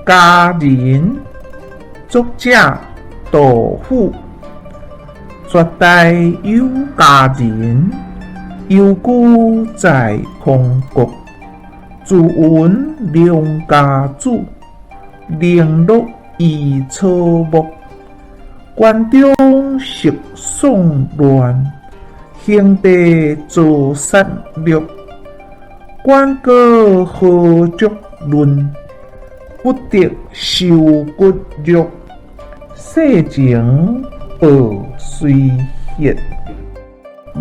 佳人，作者杜甫。绝代有佳人，幽居在空谷。自云良家子，零落异草木。关中食丧乱，兴地遭杀掠。管歌何足论，不得受骨肉。世情报随歇，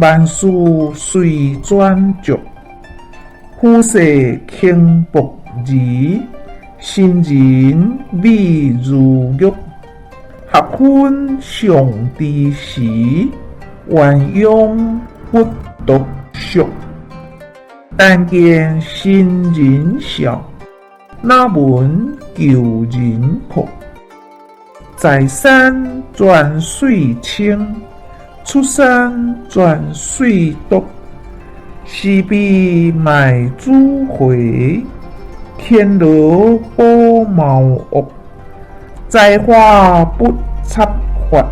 万事随转著。浮世轻薄儿，新人美如玉。合分尚知时，鸳鸯不独宿。但见新人笑，哪闻旧人哭。在山泉水清，出山泉水浊。是非卖主回，天罗补茅屋。栽花不插发，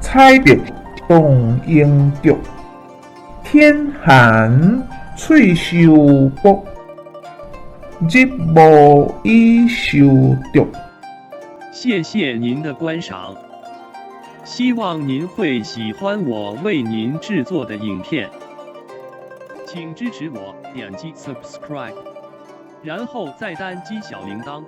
采竹动英脚。天寒翠袖薄，日暮已受著。谢谢您的观赏，希望您会喜欢我为您制作的影片，请支持我点击 subscribe，然后再单击小铃铛。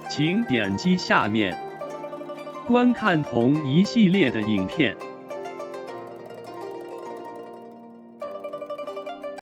请点击下面观看同一系列的影片。